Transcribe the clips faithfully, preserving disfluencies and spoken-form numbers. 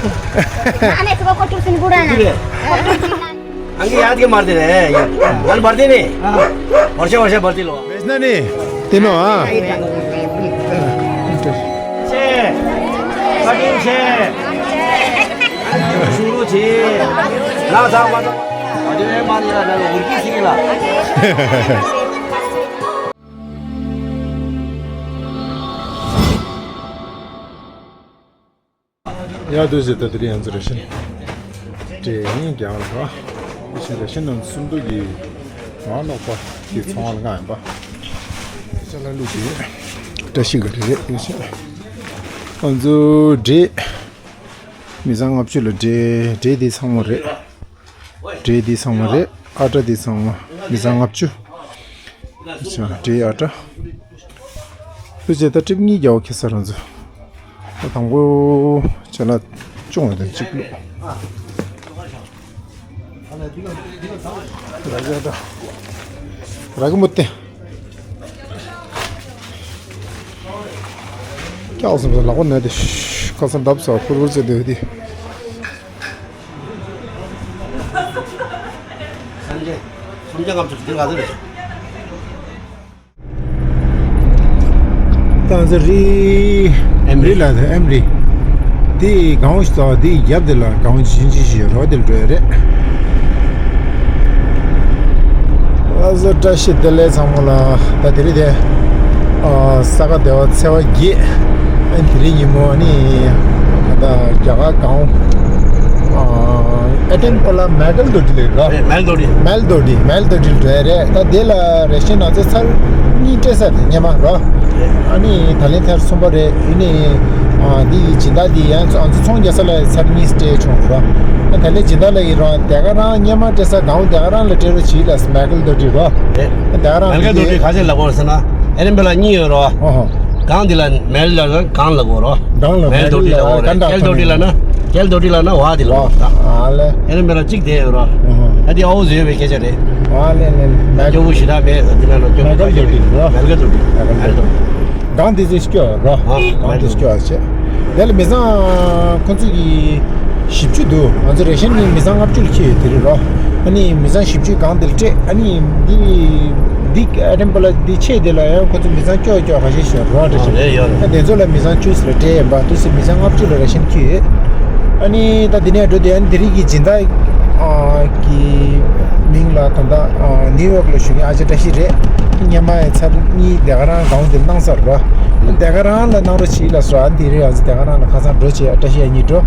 नाम है इसको कोटू सिंह बुढ़ा ना। कोटू सिंह ना। अंगे याद के मार दे रहे हैं। यार, मन भरते नहीं। वर्षा वर्षा भरती लो। बेचना नहीं, तीनों, हाँ। छे। कटिंग छे। शुरू छे। ना था, मत। अरे, मार दिया, ना, उनकी सीला। ཡ་དུས་ཟེར་ད་དེ་རིང་ང་ཚོ་རེ་ཤན་སྤྲད་ཡིན་རྒྱང་ལ་ར། དེ་བཞིན་རེ་ཤན་ནང་སུམ་མདོ་གི་ང་ལོག་པ་གི་ཚོང་བ་ལ་ང་ཡིན་པ། ཅ་ལག་བླུགས་ཏེ་བཀྲ་ཤིས་ག་རེ་རེད་དེ་བཞིན། ང་ཚོ་འབྲས་མི་ཚང་ལྔ་བཅུ་ལ་འབྲས་འབྲས་དེ་ཚང་མ་རེད། འབྲས་འདི་ཚང་མ་རེད། ཨ་ཊ་འདི་ཚང་མ་མི་ཚང་ལྔ་བཅུ། ཆ་འབྲས་ཨ་ཊ། ལུ་ཅེ་ད་ཀྲིབ་གཉིས་རྒྱག་ཁེ་ས་རང་ཚོ། ད་དང་པོ་ཅ་ལག་ཅུང་བ་དང་གཅིག་བླུགས། ར་གི་མོ་ཏེ། སྐྱག་སོང་ལག་པ་ན་དེ་ཁ་སང་འདབ་ས་ཕུར་ཕུར་ཟེར་དེ་དེ། སུམ་བརྒྱ་སུམ་བརྒྱ་ལྔ་བཅུ་དེ་ག་ཚོད་རེད། ཏང་ཙེ་རི། ཨེམ་རི། རི་ལ་དེ་ཨེམ་རི། དེ་གང་ཞིག་ཚོ་དེ་རྒྱབ་དེ་ལ་གང་ཞིག་ཞིག་ཞིག་རོ་དེ་འགྲོ་ཡ་རེད། ལ་སོ་བཀྲ་ཤིས་བདེ་ལེགས་ཚང་མ་ལ། ད་དེ་རིང་དེ་ཨ་ས་ག་ཟླ་བ་ཚེས་པ་བརྒྱད། ཨ་དེ་རིང་ཉིན་མོ་ནི་ད་རྒྱ་གར་གང་ཨ་ཨེ་ཏན་པ་ལ་མེག་ལ་དོ་ཏི་ལེ་ར། མེག་ལ་དོ་ཏི། མེག་ལ་དོ་ཏི། མེག་ལ་དོ་ཏི་འགྲོ་ཡ་རེད། ད་དེ་ལ་རེ་ཤན་ང་ཚོ་ཚར་གཉིས་སྤྲད་ས་རེད་སྔོན་མ་ར། ཨ་ནི་ད་ལན་ཚར་གསུམ་པ་རེད། ཨ་ནི་ཨ་འདི་ཡི་སྦྱིན་བདག་འདི་ཡང་ང་ཚོ་ཚོང་རྒྱག་ས་ལ་ཚར་གཉིས་སྤྲད་བྱུང་ར། ད་ལན་སྦྱིན་བདག་ལ་ཡི་རང་དེ་ག་རང་སྔོན་མ་སྤྲད་ས་གང་དེ་ག་རང་ལ་སྤྲད་རོགས་བྱིས་ལ་མེག་ལ་དོ་ཏི་ར། དེ་ག་རང་མེག་ལ་དོ་ཏི་ག་ཚད་ལ་གོ་ར་ཟེར་ན་ཨེ་རིམ་པ་ལ་གཉིས་ཡོད་ར། ཨོ་ཧོ། གང་འདི་ལ་མེལ་ལ་ན་གང་ལ་གོ་རོ། གང་ལ་མེལ་མེལ་དོ་ཏི་ལ་ལ་གོ་རོ། གང་འདྲ་ཀེལ་དོ་ཏི་ལ་ན། ཀེལ་དོ་ཏི་ལ་ན་བ་དི་ལ་གོ་རོ། ཨ་ལེ། ཨེ་ནི་མེ་ལ་གཅིག་དེ་ཡོད་རོ། ཨོ་ཧོ། ཨ་དི་ཨོ་ཟེར་བའི་སྐད་ཆ་རེད། ཨ་ལེ་ལེ་ལེ། མེལ་སྐྱོ་བོ་ཞེ་དྲག་མེད་ཟེར་དེ་ལ་ན་སྐྱོ་བོ་མེལ་ཀལ་དོ་ཏི་རོ། མེལ་ཀལ་དོ་ཏི། མེལ་ཀལ་དོ་ཏི། གང་དེ་ཚོ་སྐྱོ་རོ། ཨ་གང་དེ་སྐྱོ་ཨ་ཆེ། དེ་ལ་མི་ཚང་ཁོ་ཚོ་གི་བཞི་བཅུ་འདུག་ང་ཚོ་རེ་ཤན་ནི་མི་ཚང་ལྔ་བཅུ་ལ་ཁྱེར་ཡོད་དེ་རེད་རོ། ཨ་ནི་མི་ཚང་བཞི་བཅུ་གང་དེ་ལ་སྤྲད། ཨ་ནི་འདི་འདི་ཨ་རེམ་པ་ལ་འདི་ཆེ་དེ་ལ་ཡང་ཁོ་ཚོ་མི་ཚང་སྐྱོ་སྐྱོ་ཁ་ཤས་ཤོར་རོ་ཨ་ཨ་རེ་ཤན། རེད་ཡོད་རེད། ཨ་དེ་ཚོ་ལ་མི་ཚང་བཅུ་ཙམ་ལ་སྤྲད་ཡིན་པ་དུ་སི་མི་ཚང་ལྔ་བཅུ་ལ་རེ་ཤན་ཁྱེར་ཡོད། ཨ་ནི་ད་འདི་ནས་འགྲོ་དེ་ཨ་ནི་དེ་རིང་གི་སྦྱིན་བདག་གི་མིང་ལ་ད་ལྟ་ནིའུ་ཡོག་ལ་བཞུགས་མཁན་ཨ་ཅེ་བཀྲ་ཤིས་རེད། སྔོན་མ་ཡི་ཚར་གཉིས་དེ་ག་རང་གང་དེ་གནང་ཚར་རོ། དེ་ག་རང་ལ་གནང་རོགས་བྱེད་ལ་སོ། ཨ་འདི་རེད། ཨ་ཙི་དེ་ག་རང་ལ་ཁ་སང་འགྲོ་བྱེད་ཨ་བཀྲ་ཤིས་ཨ་གཉིས་འགྲོ།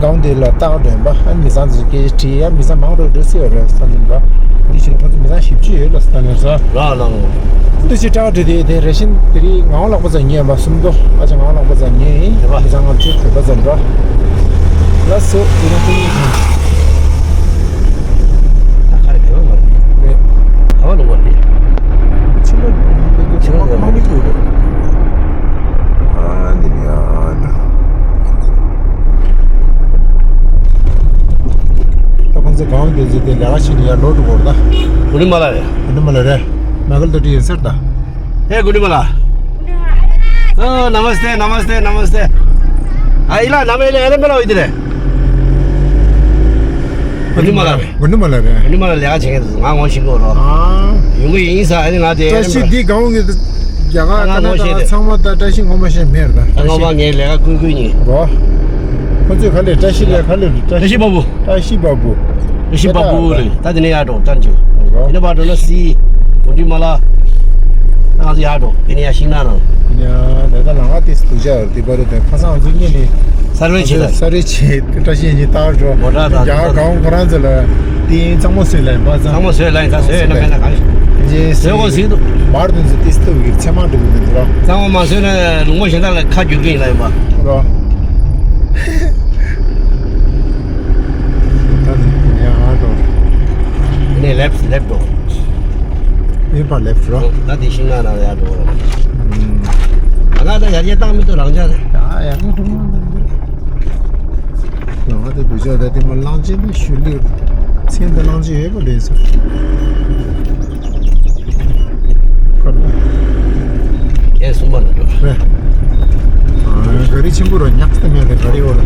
གང་དེ་ལ་ལྟ་ག་འགྲོ་ཡིན་པ། ཨ་མི་ཚང་ཚོ་སྐད་ཆ་དྲིས་ཡ་མི་ཚང་མང་རོགས་འགྲོ་སྲིད་པ་རེད་བསམ་ཡིན་པ། འདི་ཕྱིར་ཁོ་ཚོ་མི་ཚང་བཞི་བཅུ་ཡོད་ལ་ས་ནས་ས། ར་ལ་ལ། འདི་ཕྱིར་སྐྲག་འགྲོ་དེ་དེ་རེ་ཤན་དེ་རིང་ངའང་ལག་པ་ཚ་ཉོས་ཡིན་པ་གསུམ་དོ། ཨ་ཅེ་ངའང་ལག་པ་ཚ་ཉོས་ཡིན། རེད་པ། མི་ཚང་ལྔ་བཅུ་བོད་པ་ཚ་འགྲོ། ལ་སོ་དེ་རིང་ཁོ་གཉིས་ཁང་། ད་ག་རེ་བེད་མ་རེད། ག་བ་ལུང་བ་རེད། ཕྱི་ལོགས་ཕྱི་ལོགས་མ་མི་ཐུག་རེད། ཨ་འདི་ནི་ཨ་ན། ད་ཁོང་ཚོ་གང་དེ་ཚོ་དེ་ལས་ཀ་བྱེད་ནི་ཡར་ལོག་འགྲོ་དགོས་རེད་ད། གུ་ནི་མ་ལ་རེད། གུ་ནི་མ་ལ་རེད། མ་གལ་དུ་དྲི་ཡིན་ཟེར་ད། ཨེ་གུ་ནི་མ་ལ། ཨ་ནམ་སྟེ་ནམ་སྟེ་ནམ་སྟེ། ཨ་ཨི་ལ་ནམ་ཨེ་ལེ་ཨེ་ལེ་མ་ལ་འོ་ཡི་དེ་རེད། གུ་ནི་མ་ལ་རེད། གུ་ནི་མ་ལ་རེད། གུ་ནི་མ་ལ་ལས་ཀ་བྱེད་མཁན་དེ་ཚོ་ང་ངོ་ཤེས་ཀྱི་ཡོད་རོ། ཨ། ཡོང་གི་ཡིན་ས་ཨ་ནི་ང་དེ་བཀྲ་ཤིས་འདི་སྒང་གི་རྒྱ་གར་ང་ཀ་ན་ངོ་ཤེས་ཌ་དེ་ཚང་མ་ད་བཀྲ་ཤིས་ངོ་མ་ཤེས་མེད་རེད་ད། ད་ངོ་མ་ངའི་ལས་ཀ་ཀུན་ཀུན་ཡིན། རོ། ཁོ་ཚོས་ག་ལེ་བཀྲ་ཤིས་ལས་ག་ལེ་རེད། བཀྲ་ཤིས་པ་བུ། བཀྲ་ཤིས་པ་བུ། བཀྲ་ཤིས་པ་བུ་རེད། ད་དེ་ནས་ཡར་འགྲོ་ཏན་ཅུ། རོ། དེ་ནས་ཕར་འགྲོ་ན་སི། གུང་ཁྲི་མ་ལ། ང་ཚོ་ཡར་འགྲོ་དེ་ནས་ཡར་ཤིང་ནགས་ནང་། ཡ་ད་ལྟ་ལམ་ཁ་དེ་སུ་འདུག་ཅག་དེ་པར་དེ་ཁ་སང་ཚོ་གཉིས་ནས། ས་རོལ་ཆེ་ད། ས་རོལ་ཆེ་བཀྲ་ཤིས་གཉིས་བཏགས་འགྲོ། མོ་ཊ་དང་རྒྱ་གར་གང་ཁོ་རང་ཚོ་ལ་དེ་གཙང་མ་བཟོས་ལ་ཡིན་པ་གཙང་མ་བཟོས་ལ་ཡིན་ད་བཟོས་ཡོད་ན་མེད་ན་གང་ཞིག་བཟོས་གོ་ཟིག་འདུག་མར་དུ་ཚོ་ཏིས་ཏུ་གི་ཚེ་མ་འགྲོ་གི་འདུག་རོ། གཙང་མ་མ་བཟོས་ན་ལུང་པ་གཞན་དག་ལ་ཁ་བསྒྱུར་གི་ཡིན་ལ་ཡིན་པ། རོ། ད་ནི་ཡ་ཧ་འགྲོ། ནས་ལེབ་ལེབ་འགྲོ། ཡིན་པ་ལེབ་རོ། ད་དེ་ཤིང་ནགས་ནང་ཡར་འགྲོ་རོ། ཨ་ང་ད་ཡར་རྒྱས་བཏང་མི་ཐུབ་རང་ཅག་རེད། ཡ་ཡ་ང་ཐུབ་མ་འདུག་ཡང་ང་ད་དུ་ཅག་ད་དེ་མ་གླང་ཆེན་ད་ཤུལ་ལེ་མཚན་ད་གླང་ཆེན་ཡོད་པ་རེད་ཟེར། ཁར་ན། ཡས་གསུམ་པ་ལ་འགྲོ། རེད། ཨ་ག་རི་ཆེན་པོ་ར་ཉག་ཏུ་མེད་པའི་ག་རི་འོ་ལ།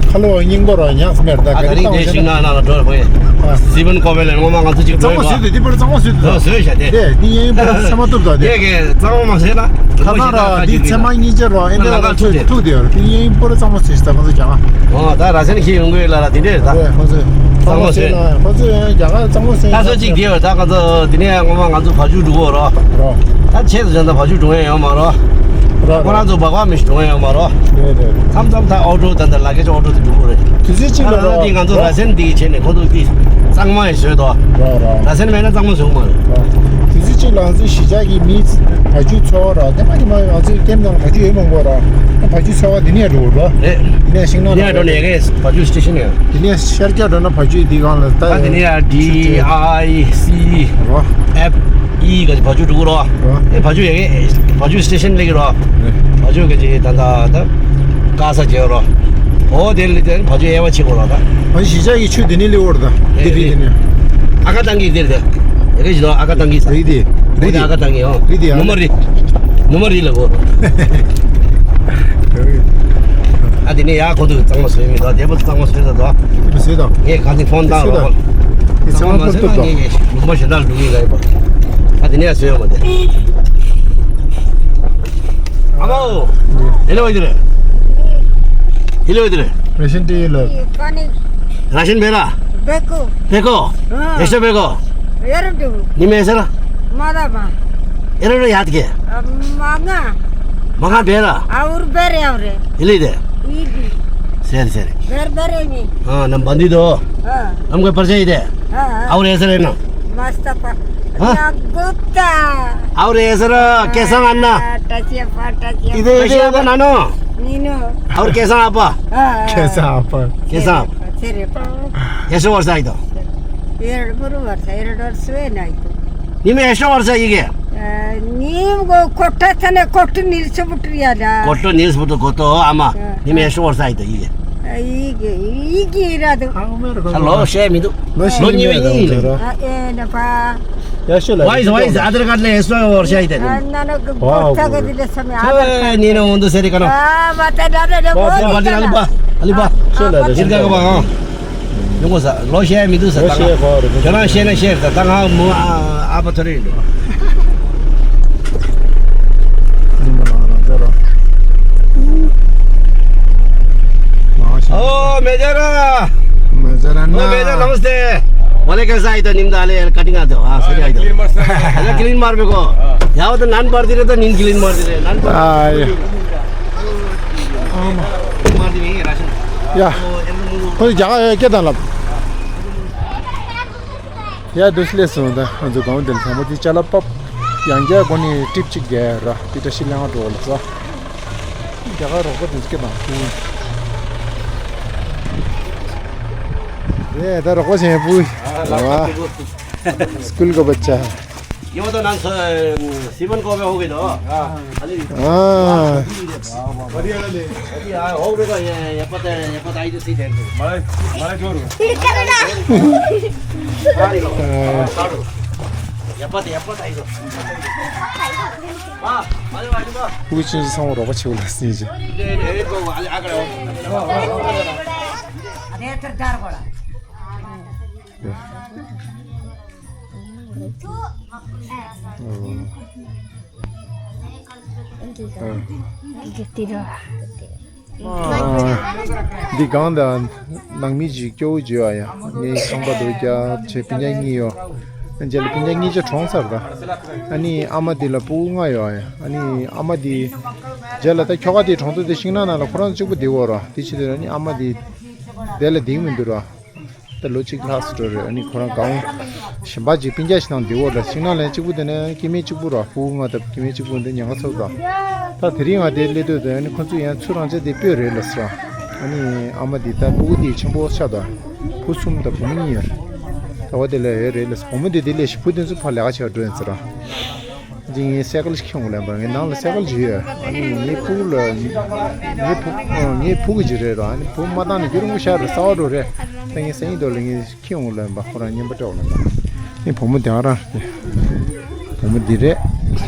ཁ་ལོ་སྙིང་པོ་ར་ཉག་སྨེར་ད། ཨ་ད་ག་རིང་དེ་ཤིང་ནགས་ནང་ལ་འགྲོ་བ་ཡིན། ཨ། སི་པན་ཀོ་བེ་ལ་ངོ་མ་ང་ཚོ་གཅིག་གཙང་མོ་བཟོས་ཏེ་འདི་པར་གཙང་མོ་བཟོས་ཏེ། ཨ་བཟོས་བཞག་དེ། དེ་འདི་ཡིན་པར་སེམས་མ་ཐུབ་ད་དེ། དེ་གི་གཙང་མོ་མ་བཟོས་ན། ཁ་སང་ར་འདི་ཚེ་མ་གཉིས་ཆར་ར་ཨེ་འདྲ་ར་ཚོད་ཐུག་དེ་ཡོད། དེ་ཡིན་པར་གཙང་མོ་བཟོས་ཤག་ད་ང་ཚོ་ཀྱང་། ཨོ་ད་ར་སེན་ཁྱི་ཡོང་གི་ལ་ར་དེ་འདྲས་ད། ཨེ་ཁོ་ཚོས་གཙང་མོ་བཟོས་ན་ཁོ་ཚོས་ཡང་རྒྱ་གར་གཙང་མོ་བཟོས་ད་ཡང་སོ་གཅིག་དེ་ཡོད་ད། ང་ཚོ་དེ་ནས་ངོ་མ་ང་ཚོ་བ་ཕྱུགས་འགྲོ་གི་ར། ར། ད་ཆེད་དུ་བྱས་ན་བ་ཕྱུགས་འགྲོ་ཡ་ཡོད་མ་ར། ར་ཁོ་ར་རང་ཚོ་སྦག་སྦག་མི་ཞིག་འགྲོ་ཡ་ཡོད་མ་ར། རེད་རེད། མཚམས་མཚམས་ད་ཨོ་ཊོ་ད་ད་ལ་ཀེ་ཆ་ཨོ་ཊོ་དེ་འགྲོ་གི་རེད། དུས་ཚོད་གཅིག་ལ་ཨ་ར་འདི་ང་ཚོ་ར་སེན་འདི་བྱས་ནས་ཁོ་ཚོ་འདི་གཙང་མ་ཡི་བཟོས་དོ། ར་ར། ར་སེན་མེད་ན་གཙང་མ་བཟོ་གི་མ་རེད། ར། དུས་ཚོད་གཅིག་ལ་ང་ཚོའི་གཞིས་ཆགས་ཀྱི་མི་བ་ཕྱུགས་འཚོ་བ་ར་དེ་མ་དེ་མ་ང་ཚོའི་ཀེམ་ནང་ལ་བ་ཕྱུགས་ཡོད་མང་པོ་ར། བ་ཕྱུགས་འཚོ་བ་འདི་ནས་འགྲོ་ར། རེད། འདི་ནས་ཤིང་ནགས་འདི་ནས་འགྲོ་ནས་ཡ་གི་བ་ཕྱུགས་སི་ཊེ་ཤན་ཡོད། འདི་ནས་ཤར་རྒྱག་འགྲོ་ན་བ་ཕྱུགས་འདི་སྒང་ལ་ད་ད་འདི་ནས་ཡ་ཌི་ཨའི་སི་ར་ཨེཕ་ཨི་ག་ཅིག་བ་ཕྱུགས་འགྲོ་གི་ར། ར། ཨེ་བ་ཕྱུགས་ཡ་གི་བ་ཕྱུགས་སི་ཊེ་ཤན་སླེབས་ཀྱི་ར། རེད། བ་ཕྱུགས་ག་ཅིག་ད་ད་ད་ཀ་ས་བྱེད་ར། ཨོ་དེ་ལ་དེ་བ་ཕྱུགས་དབྱེ་བ་ཕྱེ་དགོས་ར་ད། བ་ཕྱུགས་གཞིས་ཆགས་ཀྱི་ཆུ་དེ་ནས་སླེབས་ཡོད་ར་ད། དེ་རེད་དེ་ནས། ཨ་ཁ་ཏང་གི་དེ་རེད་དེ། རེད་ཞིག་ཨ་ཁ་ཏང་གི་ས། རེད་དེ། རེད་དེ། ཨ་ཁ་ཏང་གི་ཨོ། རེད་དེ་ཨ་ནུ་མ་རི། ནུ་མ་རི་ལ་གོ། ཨ་དེ་ནས་ཡ་ཁོ་ཚོས་གཙང་མ་བཟོས་མི་འདུག་དེ་པོ་གཙང་མ་བཟོས་ད་དོ། བཟོས་དང་། ངས་ག་ཚོད་ཕོན་བཏང་རོགས། གཙང་མ་བཟོས་ན་ངས་ངས་ལུང་པ་གཞན་དག་ལ་འགྲོ་གི་ཡིན་ལ་ཡིན་པ། ཨ་དེ་ནས་ཡ་བཟོས་ཡོང་བ་དེ། ཨ་མའོ། དེ་ལས་བ་དེ་རེད། དེ་ལས་བ་དེ་རེད། ར་ཤན་ཏི་ལ། ར་ཤན་བེ་ར། བེ་ཀོ། བེ་ཀོ། ཨ། ཨེ་ཤ་བེ་ཀོ། ཡ་རབ་ཏུ། ནི་མེ་སེ་ར། མ་ད་མ། ཨེ་ར་ར་ཡ་ཏི་ཀེ། མ་ང་། མ་ང་བེ་ར། ཨ་འུར་བེ་ར་ཡ་རེ། ཨི་ལི་དེ། ཨི་ལི། སེ་རེ་སེ་རེ། བེ་ར་བེ་ར་ནི། ཨ་ནམ་བ་འདི་དོ། ཨ། ཨམ་ག་པར་ཆ་ཡི་དེ། ཨ་ཨ། ཨ་འུར་ཨེ་སེ་རེ་ནོ། མ་སྟ་པ། ཨ། ཡ་གོ་ཏ། ཨ་འུར་ཨེ་སེ་ར་ཀེ་སང་ཨན་ན། ཨ་ཏ་ཅེ་པ་ཏ་ཅེ། ཨི་དེ་ཨི་དེ་ཨ་པ་ན་ནོ། ནི་ནོ། ཨ་འུར་ཀེ་སང་ཨ་པ། ཨ་ཨ། ཀེ་སང་ཨ་པ། ཀེ་སང་ཨ་པ། ཨེ་ཤོ་བར་ས་ཡི་དོ། ཨེ་ར་མུ་རུ་བར་ས་ཨེ་ར་ཌོར་སུ་ཨེ་ན་ཡི་དོ། ནི་མེ་ཨེ་ཤོ་བར་ས་ཡི་གེ། ཨ་ནི་མགོ་ཁོ་ཏ་ཐ་ན་ཁོ་ཏ་ནི་སུ་བུ་ཏུ་ཡ་ད། ཁོ་ཏ་ནི་སུ་བུ་ཏུ་ཁོ་ཏོ་ཨ་མ། ཨ་ནི་མེ་ཨེ་ཤོ་བར་ས་ཡི་དོ་ཡི་གེ། ཨ་ཡི་གེ་ཡི་གེ་ར་དོ། ཨ་ལོ་ཤེས་མི་འདུག་ལོ་ཤེས་ལོ་ཉི་མ་མི་ཡིན་འདུག་ལེ། ཨ་ཨེ་ན་པ། ཡ་ཤོ་ལ། Why is, why is Aadhaar card le esto or shai te? ཨ་ན་ན་གི་ཝའོ་གོ་ཐ་གི་དེ་ལ་སམ་ཡ་ཨ་ད་ཁ། ཨེ་ནི་ནོ་འོན་ཏོ་སེ་རི་ཀ་ནོ། ཨ་བ་ད་ད་ད་ད་ཝའོ་ཝའོ་ཝའོ་ཨ་ལི་པ་ཨ་ལི་པ། ཤོ་ལ་རེ་ཤི་ཀ་ག་པ་ཨ། ཡོང་གོ་ས་ལོ་ཤེས་མི་འདུག་ས། ལོ་ད་ཤེས་གོ་རེ། ཁྱོད་རང་ཤེས་ན་ཤེས་ས། ད་ང་མོ་ཨ་ཨ་པ་ཐོ་རེ་ཡིན་འགྲོ། ཨོ་མེ་ཇར། མེ་ཇར། ཨོ་མེ་ཇར། नमस्ते। वालेकुम सलाम। तो निम्दा आले कटिंग आते हो। हाँ, सही आते हो। क्लीन मार। अरे क्लीन मार मेरे को। यहाँ तो नान मार दे रहे तो नींद क्लीन मार दे रहे। नान मार। हाँ, ये। मार दे नहीं राशन। या। तो जगह है क्या था लब? ཡ་དུ་སླེབས་སོང་། ད་ང་ཚོ་སྒང་དེ་ལ་ཚང་མ་དེ་ཅ་ལག་ཕབ། ཡང་བསྐྱར་སྒོ་ནས་ཊིབ་གཅིག་རྒྱག་ཡ་ར། དེ་བཀྲ་ཤིས་ལྷ་ཁང་འགྲོ་བ་ལ་ས། རྒྱ་གར་རོགས་པ་དེ་ཚོ་སྐད་བཏང་སོང་། རེད་ད་རོགས་པ་བྱེད་པུ། ཨ་ལ་ཨ་སྐུལ་ག་བ་ཅ། ये बताओ नाम स-, सिमन को हो गए तो। हाँ। अरे। हाँ। बढ़िया वाले। अरे यार, हो गए तो ये, ये पता है, ये पता आई तो सही है। मारे, मारे जोर। ये पता, ये पता आई तो। वाह, अरे वाह, वाह। कुछ चीज समझ रहा, कुछ बोला नहीं जी। ये, ये, ये तो आगे, आगे। अरे, इधर डर पड़ा। འདི་སྒང་དང་ནང་མི་ཅིག་སྐྱོ་བོ་བྱོས་ཨ་ཡ། ངའི་ཁང་པ་དུ་རྒྱ་ཆེ་སྤུན་ཀྱག་གཉིས་ཡོད། རྗེས་ལ་སྤུན་ཀྱག་གཉིས་ཆ་གྲོངས་ཚར་ད། ཨ་ནི་ཨ་མ་འདི་ལ་སྤུ་གུ་ལྔ་ཡོད་ཨ་ཡ། ཨ་ནི་ཨ་མ་འདི་རྗེས་ལ་ད་ཁྱོ་ག་དེ་གྲོངས་ཚར་དུས་ཤིང་ནགས་ནང་ལ་ཁོ་རང་གཅིག་པུ་བསྡད་ཡོད་ར། དེ་ཕྱི་དེ་ཨ་ནི་ཨ་མ་འདི་དེ་ལ་བསྡད་མི་འདུག་ར། ད་ལོ་གཅིག་ལྷག་ཙམ་འགྲོ་རེད། ཨ་ནི་ཁོ་རང་སྒང་གཞན་པ་ཅིག་སྤུན་ཀྱག་ཞིག་དང་བསྡད་ཡོད་ར། ཤིང་ནགས་ལ་གཅིག་པུ་དེ་ནས་སྐྱེ་དམན་གཅིག་པུ་ར། སྤུ་གུ་ལྔ་དང་སྐྱེ་དམན་གཅིག་པུ་འདི་ཉེན་ཁ་ཚ་པོ་དང་། ད་དེ་རིང་ང་དེ་སླེབས་དུས་དེ་ཨ་ནི་ཁོ་ཚོས་ཡང་ཚུར་རང་བཙན་དེ་སྤོས་རེད་ལབ་སོང་། ཨ་ནི་ཨ་མ་དེ་ད་སྤུ་གུ་དེ་ཆེན་པོ་ཆགས་དང་། བུ་གསུམ་དང་བུ་མོ་གཉིས་ཡོད་རེད། ད་བ་དེ་ལ་ཡོད་རེད་ལབ་སོང་། བུ་མོ་དེ་དེ་ལས་བུ་དེ་ཚོ་ཕར་ལས་ཀ་བྱེད་འགྲོ་ཡིན་ཟེར་ར། ཅིག་ངའི་སའི་ཀལ་ཞིག་ཁྱེར་འོང་ལབ་པ། ངའི་ནང་ལ་སའི་ཀལ་ཅིག་ཡོད། ཨ་ནི་ངའི་ཕྲུ་གུ་ལ། ངའི་ཕྲུ་ངའི་ཕྲུ་གུ་ཅིག་རེད་ར། ཨ་ནི་བུ་མ་བཏང་ནས་རྒྱུན་རིང་པོ་ཤར་རེད། གསར་པ་འགྲོ་རེད། ད་ངའི་སང་ཉིན་དོ་ལ་ངས་ཁྱེར་འོང་ལབ་པ། ཁོ་རང་རྔན་པ་སྤྲད་འོང་ལབ་པ། ངའི་བུ་མོ་དེ་ཨ་རང་རེད། བུ་མོ་འདི་རེད།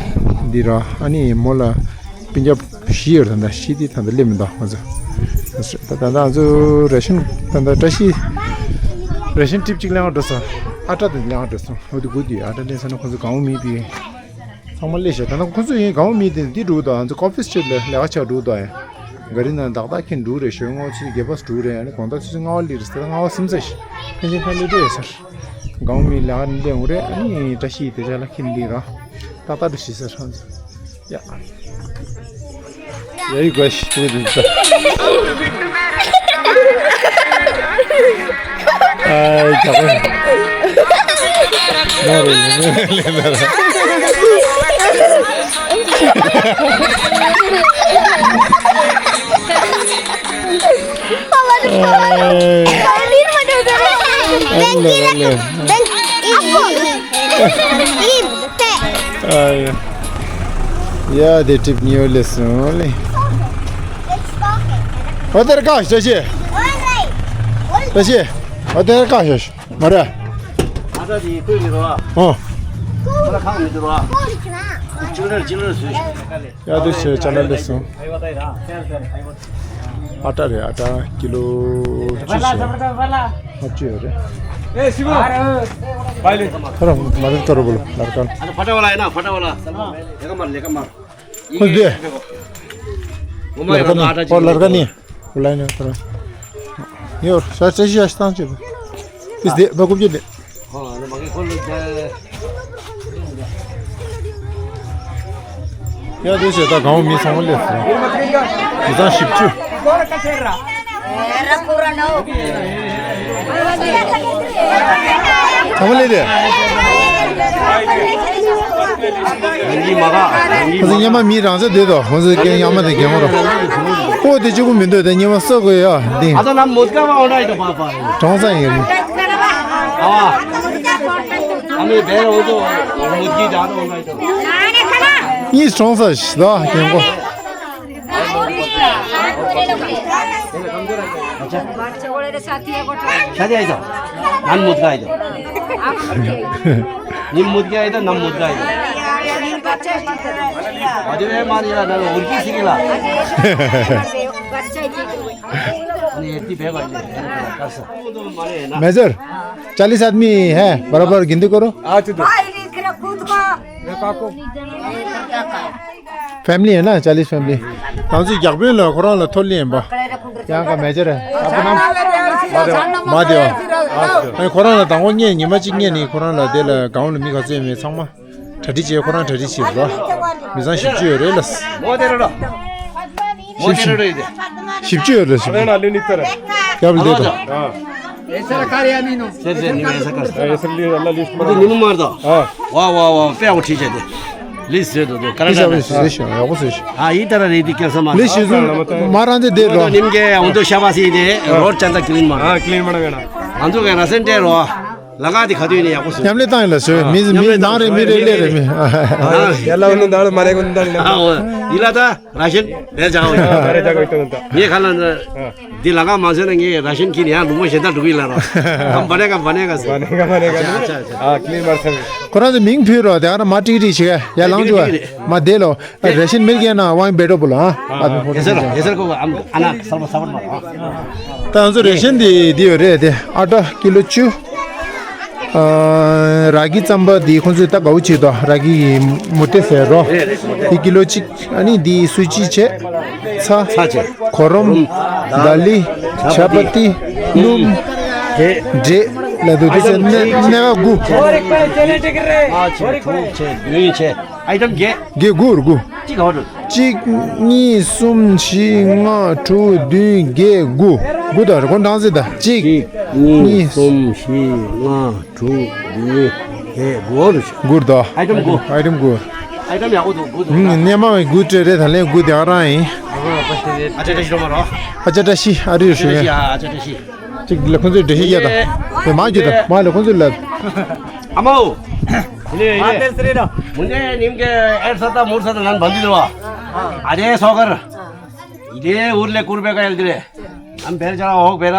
འདི་ར། ཨ་ནི་མོ་ལ་སྤུན་ཀྱག་བཞི་ཡོད་རེད། ད་བཞི་དེ་ད་ལྟ་སླེབས་མི་འདུག་ང་ཚོ། ད་ད་ང་ཚོ་རེ་ཤན་ད་ད་བཀྲ་ཤིས་རེ་ཤན་ཊིབ་གཅིག་ལེན་ག་འགྲོ་སོང་། ཨ་ཊ་དེ་ལེན་ག་འགྲོ་སོང་། འོ་དེ་དགུ་དེ་ཨ་ཊ་ལེན་སོང་ན་ཁོང་ཚོ་གང་བོ་མེད་པའི་ཚང་མ་སླེབས་ཤག་ད་ནང་ཁོང་ཚོ་ཡིན་གང་བོ་མེད་དེ་འདི་འགྲོ་གི་འདུག་ང་ཚོ་ཀོ་ཕི་སི་ཊེཊ་ལ་ལས་ཀ་བྱ་འགྲོ་གི་འདུག་ཡ། ག་རི་ནང་ཏག་ཏག་ཁྱེར་འགྲོ་རེད། ཞོགས་སྔ་ཆུ་ཚོད་བརྒྱད་པ་འགྲོ་རེད། ཨ་ནི་དགོང་དག་ཆུ་ཚོད་ལྔ་པ་སླེབས་རེད་ཟེར། ལྔ་པ་ཟིན་ཚར་ཤག་ཕན་ཆད་ཕན་སླེབས་འགྲོ་ཡོད་ཟེར། གང་བོ་མེད་ལས་ཀ་ནས་སླེབས་འོང་རེད། ཨ་ནི་བཀྲ་ཤིས་དེ་ཅག་ལ་ཁྱེར་འདི་རང་ཏག་ཏག་འགྲོ་ཤི་ཟེར་ཧང་ཟེར། ཡ། ཡ་ཡི་གོ་ཤི་ཏུ་རི་ས། ཨ་ཡ་གོ་ཤི། ནོ་རེ་ནོ་རེ་ནོ་རེ། ཡ་དེ་ཊིབ་ཉོ་ལེ་སོང་ལེ། ཨོ་དེར་ཀ་ཤ་ཤེ། ཤ་ཤེ། ཨོ་དེར་ཀ་ཤ་ཤེ། མ་རེད། ཨ་ད་དེ་ཀོས་མི་འདུག་ཨ། ཨོ། ཁོ་ལ་ཁག་མི་འདུག་ཨ། ཅིང་རར་ཅིང་རར་བཟོས་ཤིག་ཡ་དེ་ཆེ་ཅ་ལག་ལེགས་སོང་། ཨ་ཏྲ་རེད། ཨ་ཏྲ་ཀི་ལོ་བཅུ་བྱས། ལྔ་བཅུ་ཡོད་རེད། ཨེ་ཤི་བ། ཁོ་རང་མ་རེད་ཀ་རོ་བོ་ལ་ལར་ཀ་ལ། ཕ་ཏྲ་བ་ལ་ཡིན་ན་ཕ་ཏྲ་བ་ལ། ལེ་ཀ་མར་ལེ་ཀ་མར། ཁོ་དེ། ལར་ཀ་ནི་ཨོ་ལར་ཀ་ནི། ཁོ་ལ་ཡིན་ན་ཁོ་རང་། ཡོ་ཤ་ཤ་ཤ་ཤ་སྟངས་བྱེད་པ། ཏིས་དེ་མ་ཀུབ་ཀྱི་དེ། ཡ་དེ་བྱས་ད་གང་བོ་མི་ཚང་མ་སླེབས་སོང་། མི་ཚང་བཞི་བཅུ། ཚང་མ་སླེབས་ཏེ། ཁོ་ཚོ་སྔོན་མ་མི་རང་ཚོ་བསྡད་དོ། ཁོ་ཚོ་སྐད་སྔོན་མ་དེ་རྒན་མོ་རོ། ཨོ་དེ་གཅིག་པུ་མི་འདུག་དེ་སྔོན་མ་སོ་དགོས་ཡ་འདི། ཨ་ད་ནམ་མོད་ཀ་བ་འོང་ད་ཡི་དོ་པ་པ། གྲོང་ཚང་ཡིན། ཨ་ཨ་མི་བེ་འོང་དོ་མོད་ཀི་ད་འོང་ད་ཡི་དོ། གཉིས་གྲོང་ཚང་ཞིག་ད་རྒན་གོ། ཤ་ཏི་ཨེ་ཏོ། ནན་མུད་ག་ཨེ་ཏོ། ཉིན་མུད་ག་ཨེ་ཏོ། ནམ་མུད་ག་ཨེ་ཏོ། ཨ་ཏི་བེ་མ་རི་ལ་ནང་འུར་གི་སི་གི་ལ། ནི་ཏི་བེ་ག་ཨེ་ཏོ། མེ་ཛར། चालीस आदमी है, बराबर गिनती करो। ཨ་ཅི་ཏོ། फैमिली है ना, चालीस फैमिली। ང་ཚོས་རྒྱག་དཔོན་ལ་ཁོ་རང་ལ་ཐོ་ལི་ཡིན་པ། ཡང་ག་མེ་ཇར། ཨ་ཁོ་རང་མ་དེ་བ། ཨ་ཁོ་རང་ལ་དང་པོ་ངས་ཉི་མ་གཅིག་ངས་ནི་ཁོ་རང་ལ་དེ་ལ་གང་ལ་མི་ག་ཚོད་ཡོད་མེད་ཚང་མ་གྲ་སྒྲིག་བྱས། ཁོ་རང་གྲ་སྒྲིག་བྱས་རོ། མི་ཚང་བཞི་བཅུ་ཡོད་རེད་ལ། མོ་དེ་རེད་རོ། མོ་དེ་རེད་རེད། བཞི་བཅུ་ཡོད་རེད། བཞི་བཅུ་ཡོད་རེད། རྒྱབ་ལ་བསྡད་དང་། ཨ། ཨེ་སར་ཁ་རེ་ཡ་མིན་ནོ། ཟེར་ཟེར་ནི་མེད་ས་ཁ་ཟེར། ཨ་ཡེ་སར་ལི་ཨ་ལ་ལི་ཤུ་མ་དེ་ཉི་མ་མར་དང་། ཨ། ཝ་ཝ་ཝ་པེ་ཨོ་ཁྲི་ཆེ་དེ། ལི་ཟེར་དོ་དོ་ཀ་ར་ལི་ན་ཟེར་ཤོ་ཡག་པོ་ཟེར་ཤོ། ཨ་ཡི་ད་ར་རེ་དི་ཀེར་ས་མ། ལི་ཤི་ཟུ་མ་རང་དེ་དེ་རོ། ཉིམ་གེ་ཨོན་དོ་ཤ་བ་སི་དེ་རོ་ཅན་ད་ཀི་ལིན་མ། ཨ་ཀི་ལིན་མ་ན་ག་ན། ང་ཚོ་ག་ར་སེན་ཏེ་རོ། ལ་ག་དེ་ག་དུས་ནི་ཡག་པོ་ཟེར། མཉམ་ལས་བཏང་ཡིན་ལ་ཟེར། མི་མི་ནང་རེ་མི་རེ་ལས་རེ་མི། ཡ་ལ་ནི་ད་མ་རེ་གོ་ནི་ད་ནི། ཨ་འོ་ཡི་ལ་ད། ར་ཤན་རེ་ཇ་འོ་ཡ། རེ་ཇ་གོ་ཡི་ཏོ་ནི་ད། ངས་ཁ་ལ་འདི་ལ་ཁ་མ་ཟེར་ན་ངས་ར་ཤན་གྱིས་ཡང་ལུང་མ་གཞན་དག་འགྲོ་གི་ལ་རོ། ཨམ་བ་ནེ་ག་བ་ནེ་ག་ཟེར། བ་ནེ་ག་བ་ནེ་ག་ཟེར། ཨ་ཀི་ལིན་མར་ཚར། ཁོ་རང་ཚོ་མིང་ཕུལ་རོ། དེ་ག་ར་མ་ཀྲིག་ཀྲིག་བྱེད་ཡ་ལང་ཇུ་མ་དེ་ལོ། ར་ཤན་མིལ་གྱི་ན་ཝང་བེ་ཏོ་བུ་ལ་ཨ། ཨ་ཡེ་སར་ཡེ་སར་གོ་ཨམ་ཨ་ན་སར་བ་སར་བ་མ་རོ། ད་ང་ཚོ་ར་ཤན་འདི་འདི་ཡོད་རེད་དེ། ཨ་ཊ་ཀི་ལོ་བཅུ། ཨ་ར་གི་རྩམ་པ་འདི་ཁོང་ཚོས་ད་དགའ་བོ་བྱེད་དོ། ར་གི་མུ་ཏེ་ཟེར་རོ། འདི་ཀི་ལོ་གཅིག་ཨ་ནི་འདི་སུ་ཅི་བྱས། ཚྭ། ཚྭ་བྱས། གོ་རོམ། ད་ལི། ཆ་པ་ཏི། སྣུམ། འབྲས། འབྲས་ལ་དུ་དུ་ཚོད་སྣེ་སྣེ་བ་དགུ། ལྔ་བྱས་དྲུག་བྱས་བདུན་བྱས། ཨའི་ཊམ་བརྒྱད། བརྒྱད་དགུ་རུ་དགུ། གཅིག་ག་བ་འགྲོ། གཅིག་གཉིས་གསུམ་བཞི་ལྔ་དྲུག་བདུན་བརྒྱད་དགུ། དགུ་དང་རེ་སྐོར་འདང་ཟེར་ད། གཅིག་གཉིས། གཉིས་གསུམ་བཞི་ལྔ་དྲུག་བདུན་བརྒྱད་དགུ་རུ་ཆུ། དགུ་རུ་ད། ཨའི་ཊམ་དགུ། ཨའི་ཊམ་དགུ། ཨའི་ཊམ་ཡག་པོ་འདུག་དགུ་འདུག་ཨུམ་སྣེ་མ་བའི་དགུ་སྤྲད་རེད། ད་ལན་དགུ་དེ་ཨ་རང་ཡིན། ཨ་ཅེ་ཏྲ་ཤི་རོ་མ་རོ། ཨ་ཅེ་ཏྲ་ཤི་ཨ་རི་རུ་ཨ་ཅེ་ཏྲ་ཤི་ཨ་ཅེ་ཏྲ་ཤི། གཅིག་ལ་ཁོང་ཚོས་འགྲེལ་བཤད་རྒྱག་དང་། དེ་མ་རྒྱུ་དང་མ་ལ་ཁོང་ཚོས་ལབ། ཨ་མའོ། ཡིན་ཡིན། ཨ་ཏེར་སི་རེད་དོ། མུན་ནེ་ཉིམ་གེ་ཨེར་ས་ད་མུར་ས་ད་ནན་བན་དི་རོ། ཨ་རེ་སོ་གར། ཡི་དེ་འུར་ལེ་ཀུར་བེ་ཀ་ཡལ་དི་རེ། ཨམ་བེར་ཅ་ཧོག་བེ་ར།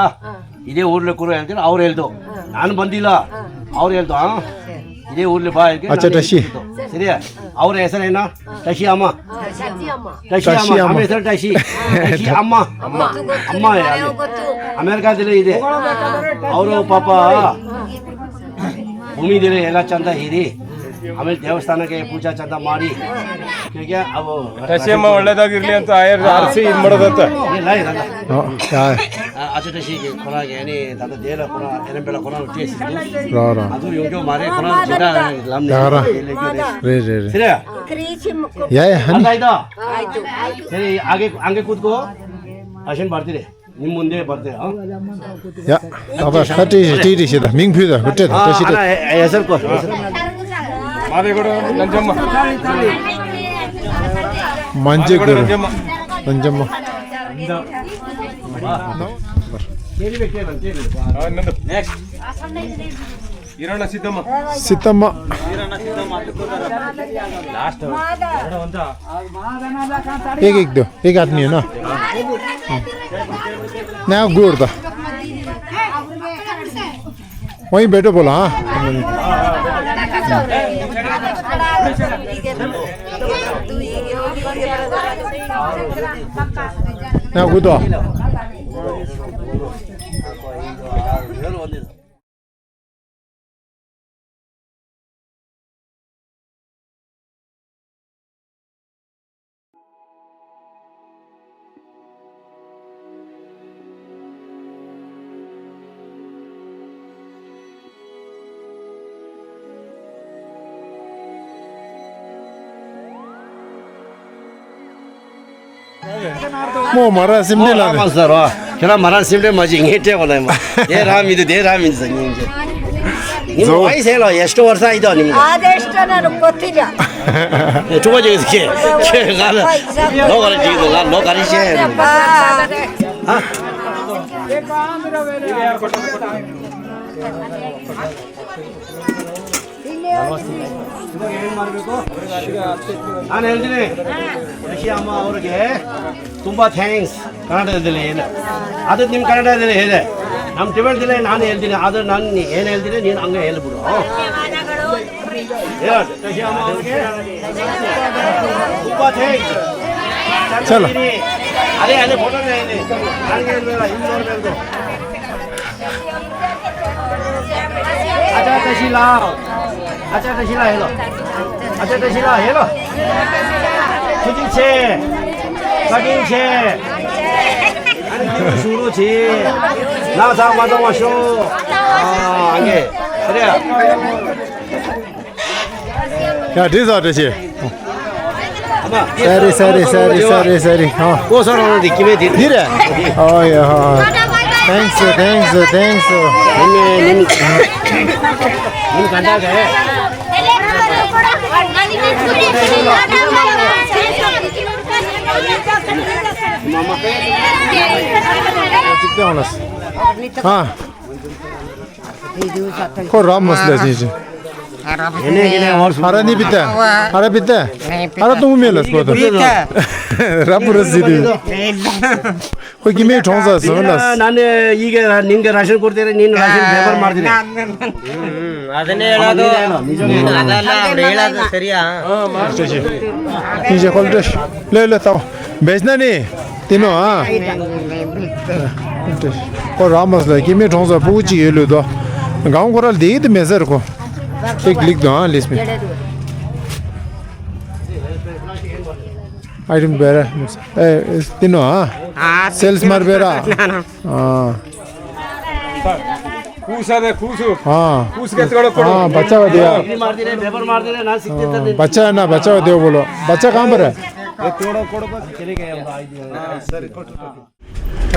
ཡི་དེ་འུར་ལེ་ཀུར་ཡལ་དི་ར་ཨའོ་རེལ་དོ། ནན་བན་དི་ལ། ཨའོ་རེལ་དོ་ཨང་། ये उर्ले भाई के अच्छा, नाम टशी। है। सीरिया। और ऐसा है ना, टशी अम्मा। टशी अम्मा। टशी अम्मा। हमेशा टशी। टशी अम्मा। अम्मा। अम्मा है यार। अमेरिका दिले इधे। और वो पापा। भूमि दिले एला चंदा हीरी। हमें देवस्थान के पूजा चंदा मारी। क्या क्या अब टशी अम्मा वाले दा गिरलियन तो आयर आरसी मरदता। ये लाई दादा। हाँ, क्या है? ཨ་ཅོ་བཀྲ་ཤིས་ཀྱིས་ཁོ་རང་གི་ཨ་ནི་ད་ལྟ་དེ་ལ་ཁོ་རང་ཨེ་རན་པེ་ལ་ཁོ་རང་ལ་སྤྲད་ཟིན་འདུག་ར་ར། ང་ཚོ་ཡོང་ཆོག་མ་རེད། ཁོ་རང་ཇི་ལྟར་ལམ་ནས་ཡ་ར། ལས་ཀྱི་རེད། རེད་རེད་རེད། ཟེར་ཡ། ཁ་རི་ཆི་མ་ཁོ། ཡ་ཡ་ཧ་ནི། ཨ་ད་ཨི་ད། དེ་ཨ་གེ་ཨང་གེ་ཀུད་གོ། ཨ་ཤན་བར་ཏི་རེད། ཉིན་མོ་འདས་བར་ཏི་ཨ། ཡ། ད་བར་ས་ཏྲི་ཞིག་ཏྲི་ཏྲི་ཞིག་ད་མིང་ཕུད་ད་བུ་ཏྲི་ད་ཏྲི་ཞིག་ད། ཨ་ཨ་ཡ་སར་གོ། མ་རེད་གོ་ར་ནན་ཅམ་མ། མན་ཇེ་གོ་ར་ནན་ཅམ་མ། ནན་ཅམ་མ། Next. Irana Sitama. Sitama. Last. एक एक दो, एक आदमी है ना। ना गुड़ था। वहीं बैठो बोला, हाँ। ना गुड़ दो। མོ་མ་ར་སེམས་ཁྲལ་ལ་མ་ཟེར་རོ། ཁྱེད་རང་མ་ར་སེམས་ཁྲལ་མ་བྱེད། ངས་སྤྲད་པ་ལ་ཡིན་པ། དེ་ར་མི་འདུག་དེ་ར་མི་འདུག་ཟེར་ཉན་གྱི། ངས་བའི་ཟེར་ལ་ཡ་ཤི་ཏོ་བར་ས་ཡི་དོ་ནི་མི་འདུག་ཨ་དེ་ཤི་ཏོ་ན་རུ་ཀོ་ཐི་ར། ཨེ་ཁྲུ་བ་ཅིག་ཟེར་ཁྱེད་ཁྱེད་ང་ལ་ལོ་ག་རེ་ཅིག་འདུག་ང་ལོ་ག་རེ་བཤད་ཡ་འདུག་ཨ། ཨ་ནེ་ཨེལ་ཏི་ནེ། ཨ་ཤི་ཨ་མ་ཨོར་གེ། ཏུམ་པ་thanks། ཀ་ན་ཌ་དེ་ལེ་ཡེ་ན། ཨ་ཏི་ནིམ་ཀ་ན་ཌ་དེ་ལེ་ཡེ་ན། ནམ་ཏི་བན་དེ་ལེ་ན་ནེ་ཨེལ་ཏི་ནེ། ཨ་ཏི་ནན་ནི་ཨེ་ན་ཨེལ་ཏི་ནེ་ནི་ཨང་ག་ཨེལ་བུ་རོ། ཡ། ཨ་ཤི་ཨ་མ་ཨོར་གེ། ཏུམ་པ་thanks། ཆ་ལ། ཨ་རེ་ཨ་ནེ་ཕོ་ཊོ་ནེ་ནེ། ཨང་ག་ཨེལ་བེ་ལ་ཡིན་ནོར་མེལ་དོ། ཨ་ཅག་བཀྲ་ཤིས་ལགས། ཨ་ཅག་བཀྲ་ཤིས་ལགས་ཧེ་ལོ། ཨ་ཅག་བཀྲ་ཤིས་ལགས་ཧེ་ལོ། ཐུགས་རྗེ་ཆེ། བཀའ་དྲིན་ཆེ། ཨ་ནི་ཁྱེད་ཀྱི་གཞུང་ལུགས་ཆེ། ལག་ཚང་མ་གཏོང་བ་ཤོག་ཨ་ངས་རེད། ཡ། འགྲིག་སོང་། བཀྲ་ཤིས། ཨ་མ། སཱ་རི་སཱ་རི་སཱ་རི་སཱ་རི་སཱ་རི། ཨ། ཀོ་ས་རང་རང་དེ་ཀི་མེད་དེ། འདི་རེད། ཨོ་ཡ། Thanks, thanks, thanks. ནི་ནི་ནི་ག་འདྲ་རེད། ཨ། ཁོ་ར་མོ་སི་ལ་ཅིན་ཅིན། ཨ་ར་ནི་པི་ཏ། ཨ་ར་པི་ཏ། ཨ་ར་ཏུང་མེ་ལ་སྐོ་ཏ། ར་པུ་ར་སི་ཏི། ཁོ་ཀི་མེ་གྲོང་ས་སོང་ལ། ན་ནི་ཡི་གེ་ནིང་གི་ར་ཤན་ཀོར་ཏེ་རེ་ནིན་ར་ཤན་བེ་པར་མར་ཏེ་རེ། ཨ་ནི་ལ་དོ། ཨ་ནི་ལ་རེ་ལ་ཏ་སེ་རི་ཡ། ཨ་མ་ཤེ་ཤེ། ཨིན་ཤེ་ཁོལ་ཏྲེ་ཤ། ལེ་ལེ་ཏའོ། བེས་ན་ནི། ཏི་ནོ་ཨ། ཁོ་ར་མ་སི་ལ་ཀི་མེ་གྲོང་ས་ཕྲུ་གུ་གཅིག་ཡོད་ལོས་དོ། གང་ཁོ་ར་ལ་དེ་གི་དེ་མེད་ཟེར་ཁོ། ཏིག་ལིག་དོ་ཨ་ལིས་མེ། ཨའི་ཏེམ་བེ་ར། ཨེ་ཏི་ནོ་ཨ། ཨ་སེལ་སི་མར་བེ་ར། ཨ། ཁུ་ས་ནས་ཁུ་སུ། ཨ། ཁུ་སུ་ག་ཚོད་ལ་ཁོ་རོ། ཨ་བ་ཅ་བ་དེ་ཡ། ཨ་བ་ཅ་ན་བ་ཅ་བ་དེ་བོ་ལོ། བ་ཅ་གང་པ་རེད།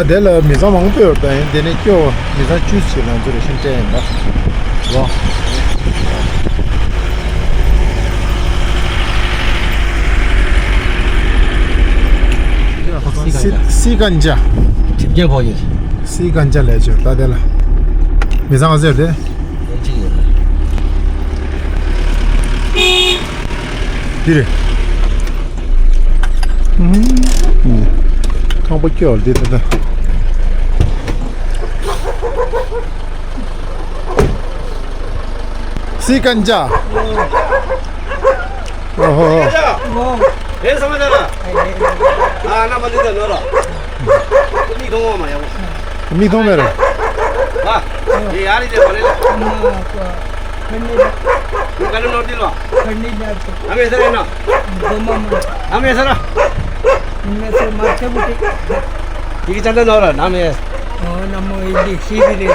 ཨ་དེ་ལ་མི་ཚང་མང་པོ་ཡོད་པ་ཡིན། དེ་ནས་སྐྱོ་བོ་མི་ཚང་བཅུ་ཞིག་ལ་ཚུར་ཤིང་སྤྲད་ཡིན་པ། ལོ། སི་སི་ཀན་ཇ། གྲིབ་རྒྱལ་ཕོག་ཡོད། སི་ཀན་ཇ་ལས་བྱོས་ད་དེ་ལ། མི་ཚང་ཟེར་ཏེ། གཅིག་ཡོད། འདི་རེད། ཁང་པ་སྐྱོ་འདི་ད་ལྟ། སི་ཀན་ཅ། ཨོ་ཧོ་ཧོ། ཨོ། ཨེ་ས་མ་ད་ལ། ཨ་ན་མ་འདི་ད་ནོ་ར། མིག་མཐོང་བ་མ་ཡ་བོ། མིག་མཐོང་མེད་ར། ཨ། ཡེ་ཡ་རི་དེ་མ་ལེ་ལ། ཁ་ནི་ལ། ཁ་ནི་ལ། ཁ་ནི་ལ། ཁ་ནི་ལ། ཨ་མེ་ས་རེ་ན། གོ་མ་མ། ཨ་མེ་ས་ར། མེ་ས་མ་ཆེ་བུ་ཏི། ཡི་གེ་ཅན་ད་ནོ་ར་ན་མེ། ཨོ་ན་མོ་ཡི་ལི་ཤི་ལི་ལི།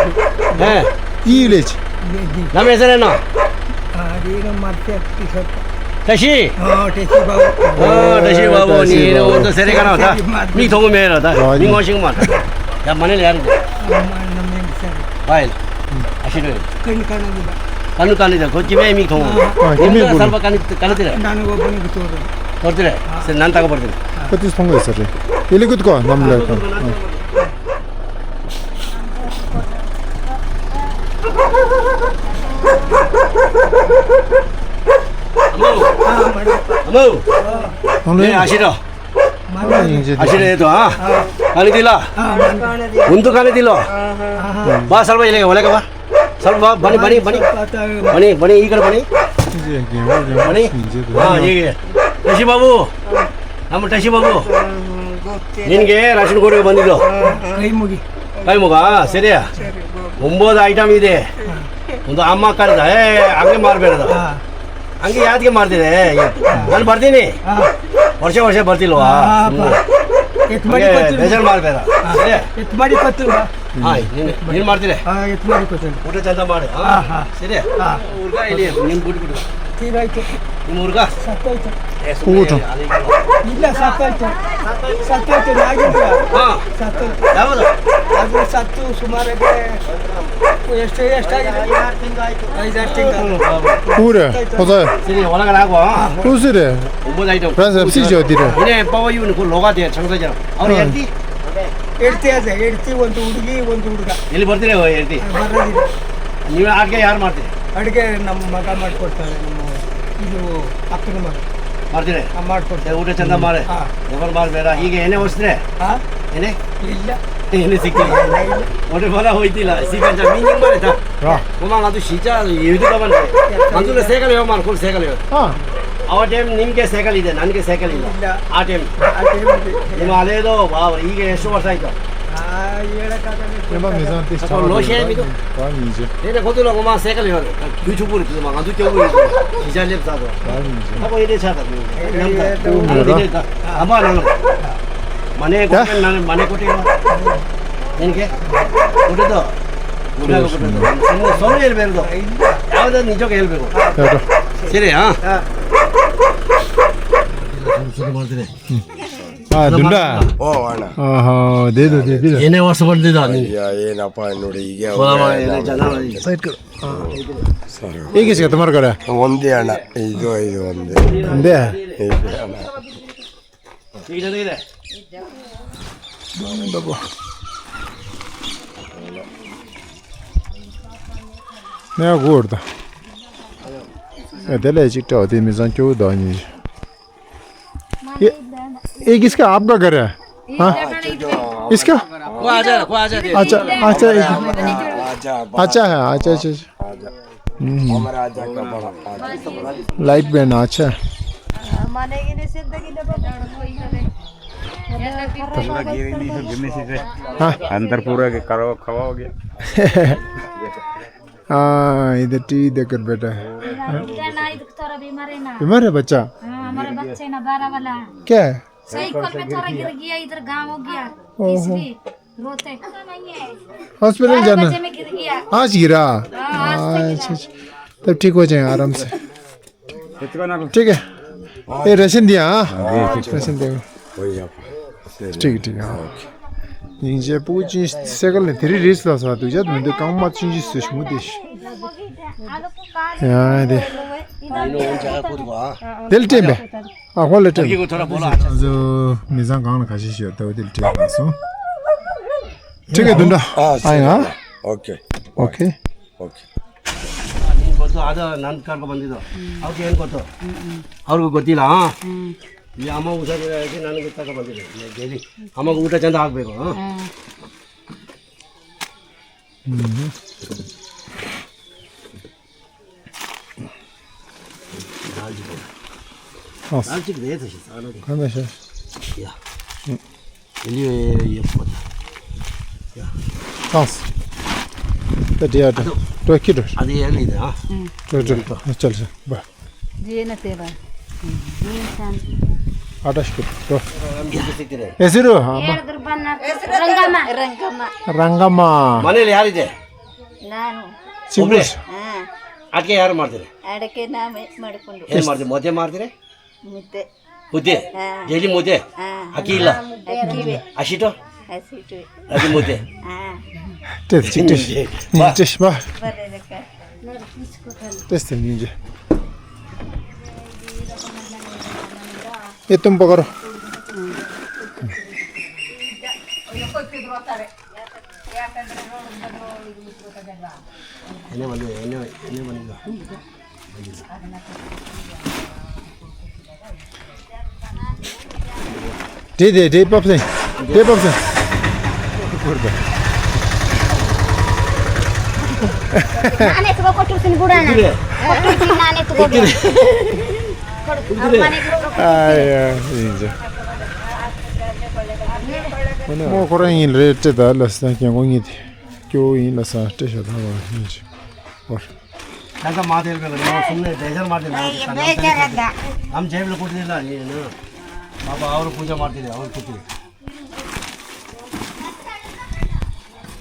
ཧེ། ཡི་ལི་ཅི། ཡི་ལི། ན་མེ་ས་ར་ན། ཨ་རི་ན་མ་ཆེ་ཏི་ཤ། ཏ་ཤི། ཨོ་ཏ་ཤི་བ་བོ། ཨོ་ཏ་ཤི་བ་བོ་ནི་ཨོ་ཏ་སེ་རེ་ཀ་ན་ད། མིག་མཐོང་གི་མེད་ར་ད། མིག་ངོ་ཤེས་མ་ད། ཡ་མ་ནེ་ལ་ཡ་རི་ད། ཨ་མ་ན་མེ་ས་ར། བའི། ཨ་ཤི་རེ། ཀན་ཀ་ན་གི་ད། ཀ་ནུ་ཀ་ནི་ད་ཁོ་ཅི་བའི་མིག་མཐོང་། ཨ་ཀི་མི་གུ་ལ། སར་བ་ཀ་ནི་ཀ་ནི་ཏི་རེ། ད་ནི་གོ་བ་ནི་གི་ཏོ་རེ། ཏོ་ཏི་རེ། སེ་ནན་ཏ་ག་བར་ཏི་རེ། ཀ་ཏིས་མཐོང་གི་ས་རེ། ཨི་ལི་གུ་ཏི་ཀོ་ནམ་ལ་ཀ། ཨ་མོ། ཨ་མོ། ཨ་ལེ། ཨ་ཤི་ར། ཨ་ཤི་རེ་ཏོ་ཨ། ཀ་ནི་ཏི་ལ། ཨུན་ཏུ་ཀ་ནི་ཏི་ལོ། བ་སར་བ་ཡི་ལེ་ག་བ་ལེ་ག་བ། सल बा बनी बनी बनी। बनी बनी इकर बनी। बनी। हाँ ये ये। बनी। ऋषि बाबू। हम ऋषि बाबू। ನಿನ್ಗೆ ರೇಷನ್ ಕೊಡಿ ಬಂದಿದ್ದು. ಕೈ ಮುಗಿ. ಕೈ ಮುಗ ಸರಿಯಾ. ಒಂಬತ್ತು ಐಟಮ್ ಇದೆ. ಒಂದು ಅಮ್ಮ ಕರೆದ ಏ ಹಂಗೆ ಮಾರ್ಬೇಡ. ಹಂಗೆ ಯಾತಿಗೆ ಮಾರ್ತೀನಿ. ನಾನು ಬರ್ತೀನಿ. ವರ್ಷ ವರ್ಷ ಬರ್ತಿಲ್ವಾ? ಎತ್ ಮಾಡಿ ಬೇಜಾರು ಮಾಡ್ಬೇಡ. ಸರಿ. ಎತ್ ಮಾಡಿ ಕೊತ್ತು. ಹಾ ನೀನು ನೀನು ಮಾಡ್ತೀರಿ. ಹಾ ಎತ್ ಮಾಡಿ ಕೊತ್ತು. ಊಟ ಚಂದ ಮಾಡಿ. ಹಾ. ಸರಿ. ಹಾ. ಹುಡುಗ ಇಲ್ಲಿ ನಿನ್ನ ಬುಟ್ಟು ಬಿಡು. ತೀರಾಯ್ತು. ನಿಮ್ಮ ಹುಡುಗ. ಸತ್ತೋಯ್ತು. ಊಟ. ಇಲ್ಲ ಸತ್ತೋಯ್ತು. ಸತ್ತೋಯ್ತು ನಾಗಿಂದ. ಹಾ. ಸತ್ತೋಯ್ತು. ಯಾವುದು? ಅದು ಸತ್ತು ಸುಮಾರಿಗೆ ಎಷ್ಟು ಎಷ್ಟಾಗಿದೆ? ಐದಾರು ತಿಂಗಳು. ಊರೇ. ಹೊಸ. ಸರಿ ಒಳಗಡೆ ಹಾಕುವ. ಕೂಸಿರಿ. ಒಂಬತ್ತು ಐಟಮ್. ಫ್ರೆಂಡ್ಸ್ ಎಫ್ ಸಿ ಜೋತಿರಿ. ಇನ್ನೇ ಪವ ಇವನು ಲೋಗಾದೆ ಸಂಗಜ. ಅವ್ರು ಎಡ್ತಿ. ಎಡ್ತಿ ಅದ ಎಡ್ತಿ ಒಂದು ಹುಡುಗಿ ಒಂದು ಹುಡುಗ. ಎಲ್ಲಿ ಬರ್ತೀರಿ ಎಡ್ತಿ? ಬರೋದಿಲ್ಲ. ನೀವು ಅಡುಗೆ ಯಾರು ಮಾಡ್ತೀರಿ? ಅಡುಗೆ ನಮ್ಮ ಮಗ ಮಾಡ್ಕೊಡ್ತಾಳೆ, ನಮ್ಮ ಇದು ಅಕ್ಕನ ಮಗ. ಮಾಡ್ತೀರಿ? ಆ, ಮಾಡ್ಕೊಡ್ತಾರೆ. ಊಟ ಚಂದ ಮಾರೆ. ಹಾ. ಎವರ್ ಮಾರ್ಬೇಡ. ಈಗ ಏನೇ ವಸ್ತ್ರೆ? ಹಾ? ಏನೇ? ಇಲ್ಲ. ಏನೇ ಸಿಕ್ಕಿಲ್ಲ. ಇಲ್ಲ, ಇಲ್ಲ. ಒಡೆ ಬಲ ಹೋಯ್ತಿಲ್ಲ. ಸಿಕ್ಕಂತ ಮೀನಿಂಗ್ ಮಾರೆ ತಾ. ಹಾ. ಮಮ್ಮ ಅದು ಶಿಜ ಎದು ಕಮನ್. ಅಂದುಲ ಸೈಕಲ್ ಯಾವ ಮಾರ್ಕೊಂಡು ಸೈಕಲ್ ಯಾವ. ಹಾ. ಆ ಟೈಮ್ ನಿಮಗೆ ಸೈಕಲ್ ಇದೆ, ನನಗೆ ಸೈಕಲ್ ಇಲ್ಲ. ಇಲ್ಲ. ಆ ಟೈಮ್. ಆ ಟೈಮ್ ಇದೆ. ನಿಮ್ಮ ಹಳೇದು, ವಾ, ಈಗ ಎಷ್ಟು ವರ್ಷ ಆಯ್ತು? ಆ, ಹೇಳಕ್ಕಾಗಲ್ಲ. ಸ್ವಲ್ಪ ಲೋಶೆ ಆಗಿದೆ. ಏನೇ ಗೊತ್ತಿಲ್ಲ, ಮಮ್ಮ ಸೈಕಲ್ ಯಾವ. YouTube 를 그만 안 듣게 오고 있어. 기자님 사도. 아니, 이제. 하고 이래 찾아. 예, 예, 또 뭐라? 아마 나는 만에 야? 고생 나는 만에 고생. 이게 우리도 우리도 그래도 서로 일배도. 아무도 이쪽 일배고. 야, 또. 그래 아. 아, 눈다. 어, 와나. 어허, 내도 내도. 얘네 와서 버리다 아니. 야, 얘 나빠. 우리 이게 뭐라 뭐라 얘네잖아. 사이클. एक ही से तुम्हारे घर है? ಒಂದೇ ಅಣ್ಣ. ಇದು ಇದು ಒಂದೇ. ಒಂದೇ? ಇದು ಅಣ್ಣ. देखो। मैं गोड़ था। ये दिल है चिट्टा होती मिजान क्यों दानी। ये, ये किसका? आपका घर है? हाँ? इसका? वो आ जा, वो आ जा। अच्छा, अच्छा, अच्छा, अच्छा है, अच्छा, अच्छा, अच्छा। हम्म। लाइट बहना, अच्छा। हाँ। अंदर पूरा के करो, खवा हो गया। हाँ, इधर टीवी देखकर बैठा है। बीमार है बच्चा? हाँ, हमारा बच्चा है ना, बारह वाला। क्या है? साइकिल पे थोड़ा गिर गया, इधर घाव हो गया, ओहो। इसलिए रोते। हॉस्पिटल बारह जाना। बजे में गिर गया। आज गिरा? हाँ, आज तो गिरा। अच्छा, अच्छा। तब ठीक हो जाए आराम से। ठीक है। ये राशन दिया, हाँ? राशन दिया। ठीक है, ठीक है, हाँ। ཉིན་རྗེས་སྤུ་གུ་གཅིག་སེ་ག་ལ་དེ་རིང་རེས་ལ་ས་དུས་ཆད་མི་འདུག་རྐང་མ་གཅིག་གཅིག་ཟེར་ཞུ་མུ་དེ་ཤི། ཡ་དེ། དེ་ལ་སྤྲད་པས། ཨ་ཧོ་ལ་སྤྲད་པས། ཨ་ཚོ་མི་ཚང་གང་ལ་ཁ་ཤས་ཤིག་ཡོད་ད་འོ་དེ་ལ་སྤྲད་པ་སོང་། ठीक है दुंडा। हाँ, आएगा। ओके। ओके। ओके। नहीं को तो आधा नंद कर को बंदी दो। और क्या इनको तो? और को गोती ला, हाँ। ये आमा उठा के रहे थे, नानी कितना का बंदी दो। ये दे दी। आमा को उठा चंदा आग बेको, हाँ। हम्म। ཨང་། ཨ་ཅིག་རེད་ཟེར་ཞིག་ཨ་ན་དེ། གང་ན་ཤ། ཡ། ཨུ། ཡ་ལི་ཡ་ཡ་ཡ་པོ་ད། ཡ། ཨང་། ད་དེ་ཡ་ད། ཨ་དོ། ཏོ་ཁི་ཏོ། ཨ་དེ་ཡ་ལི་ད་ཨ། ཏོ་ཏོ་ཏོ། ཨ་ཅལ་ཤ་བ། ཨ་ད་ཤི་ཏོ། ཨེ་སི་རུ་ཧ་མ། རང་ག་མ། རང་ག་མ། རང་ག་མ། མ་ནེ་ལ་ཡ་རི་དེ། ཅི་མོ། ཨ་ཀེ་ཡ་ར་མར་དེ་རེ། ཨ་ཀེ་ན་མེ་མར་ཀུན་རུ། ཨེ་མར་དེ་མོ་དེ་མར་དེ་རེ། མུ་ཏེ། མུ་ཏེ། ཨ། ལྡི་ལི་མུ་ཏེ། ཨ། ཨ་ཀི་ལ། ཨ་ཀི་བེ། ཨ་ཤི་ཏོ། ཨ་ཤི་ཏོ། ཨ་ཀི་མུ་ཏེ། ཨ། ཏེ་ཅིག་ཏེ། ཉིན་ཅེ་ཤི་བ། ཏེ་སྟེ་ཉིན་ཅེ། ཨེ་ཏུམ་པ་ཀ་རོ། ཨེ་ནེ་བ་ནེ་ཨེ་ནེ་ཨེ་ནེ་བ་ནེ་ལ། དེ་དེ་དེ་པབ་སེ། དེ་པབ་སེ། ནཱ་ནེ་ཏུ་གོ་ཀོ་ཏུ་སིན་གུ་ར་ན། ཀོ་ཏུ་སིན་ནཱ་ནེ་ཏུ་གོ་གུ། ཨ་ཡ་ཡིན་ཟེར། མོ་ཁོ་རང་ཡིན་རེད་དྲི་ད་ལ་སང་ཀྱང་གོ་ངེས་དེ། སྐྱོ་བོ་ཡིན་ལ་སང་སྤྲད་ཤ་ད་བ་ཡིན་ཅིག་ཨོ། ད་ད་མ་དེར་བས་ནོ་སུམ་ནས་དེ་ཤར་མ་དེ་ནོ་དེ་ཤར་མ་དེ་ནོ་དེ་ཤར་མ་དེ་ནམ་ཇེབ་ལ་ཀུ་དེ་ལ་ཡིན་ནོ། ཨ་པ་ཨ་རུ་པུ་ཇ་མ་དེ་ལ་ཨ་རུ་ཀུ་དེ།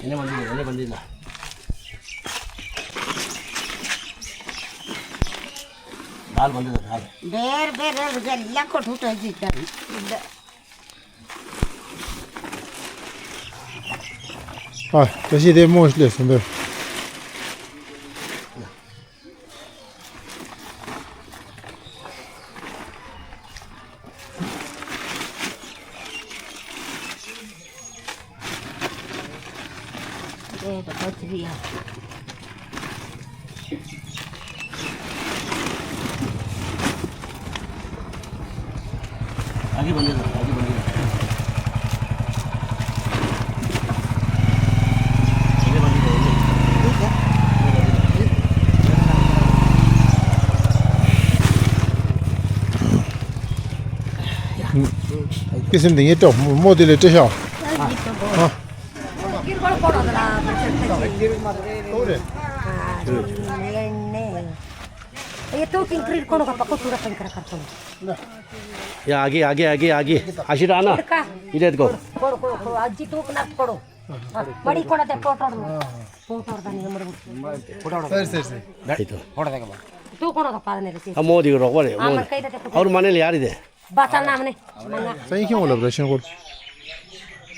ཨེ་ནེ་མ་དེ་ཨེ་ནེ་མ་དེ་ལ། ད་ལ་མ་དེ་ལ་ད་ལ། བེར་བེར་བེར་ལ་ཁོ་ཐུག་ཏོ་ཅི་ད། ཨ། བཀྲ་ཤིས་བདེ་མོ་སླེབས་སོང་འདིར། आगे बढ़ने दो, आगे बढ़ने दो। आगे बढ़ने दो, आगे। ཀི་སེམས་དེ་ངའི་སྤྲོ་མོ་དེ་ལས་སྤྲད་ཤག་ཨ། ये तो किंक्रीट कोण का पको पूरा पंकर कर तो। या आगे, आगे, आगे, आगे। आशी राणा। इधर को। कोण, कोण, कोण, आजी तो ना पड़ो। बड़ी कोण ते फोटो। फोटो दा नहीं मर। फोटो। Sir, sir, sir. गाड़ी तो। फोटो देखो। तू कोण का पादने रे? हम मोदी को रोकवा रे। और माने ले यार इधर। बाचा नाम ने। सही क्यों बोला ब्रशन को?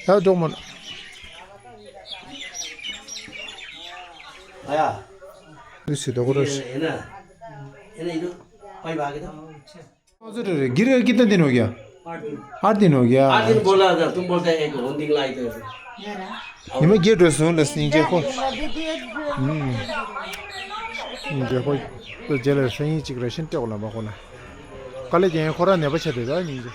क्या डॉक्यूमेंट? आया। दूसरी तो करो। है ना? है ना, इधर पाइप आगे तो। हजुर, गिर कितना दिन हो गया? आठ दिन। आठ दिन हो गया। आठ दिन बोला था, तुम बोलते हैं एक होन दिन लाई तो। हिमा गेट रसों लसनी जे को। हम्म। जे को तो जेल सही चिक रशन टेक ला मकोना। कल जे खोरा ने बचे दे दा नहीं जे।